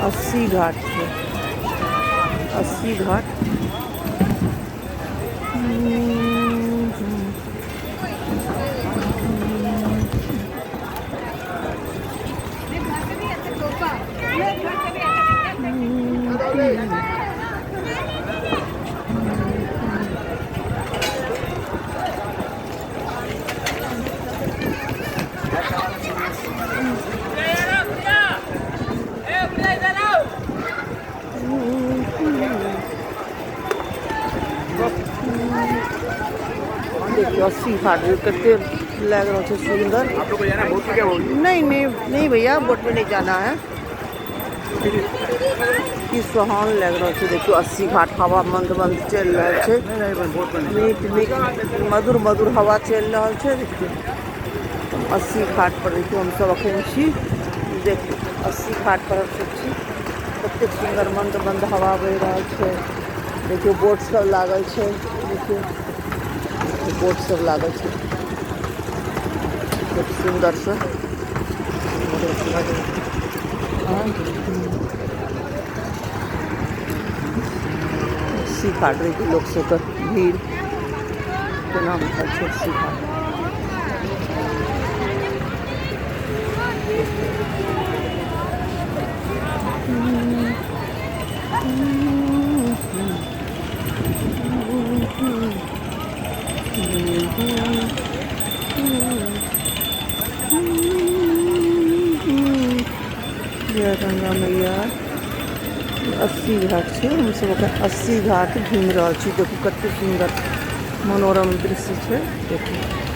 अस्सी घाट छै अस्सी घाट। देखियौ अस्सी घाट कते लागि रहल छै सुन्दर। आप लोग को जाना है बोट में क्या बोल? नहीं नहीं नहीं भैया, बोट में नहीं जाना है। की सोहान लागि रहल छै। देखियौ अस्सी घाट, हवा मंद मंद चलि रहल छै। नहीं नहीं, बोट में नहीं। नीक नीक मधुर मधुर हवा चलि रहल छै। देखियौ अस्सी घाट पर, देखियौ हमसब अखन छी। देखियौ अस्सी घाट पर हमसब छी। कतेक सुन्दर मंद मंद हवा बहि रहल छै। देखियौ बोट सब लागल छै। देखियौ बोट सब लागल छै खूब सुन्दर से। अस्सी घाट देखियौ लोक सबके भीड़ केना भरल छै अस्सी घाट। जय गंगा मैया। अस्सी घाट छै। हमसब अखन अस्सी घाट घुमि रहल छी। देखू कते सुन्दर मनोरम दृश्य छै। देखू।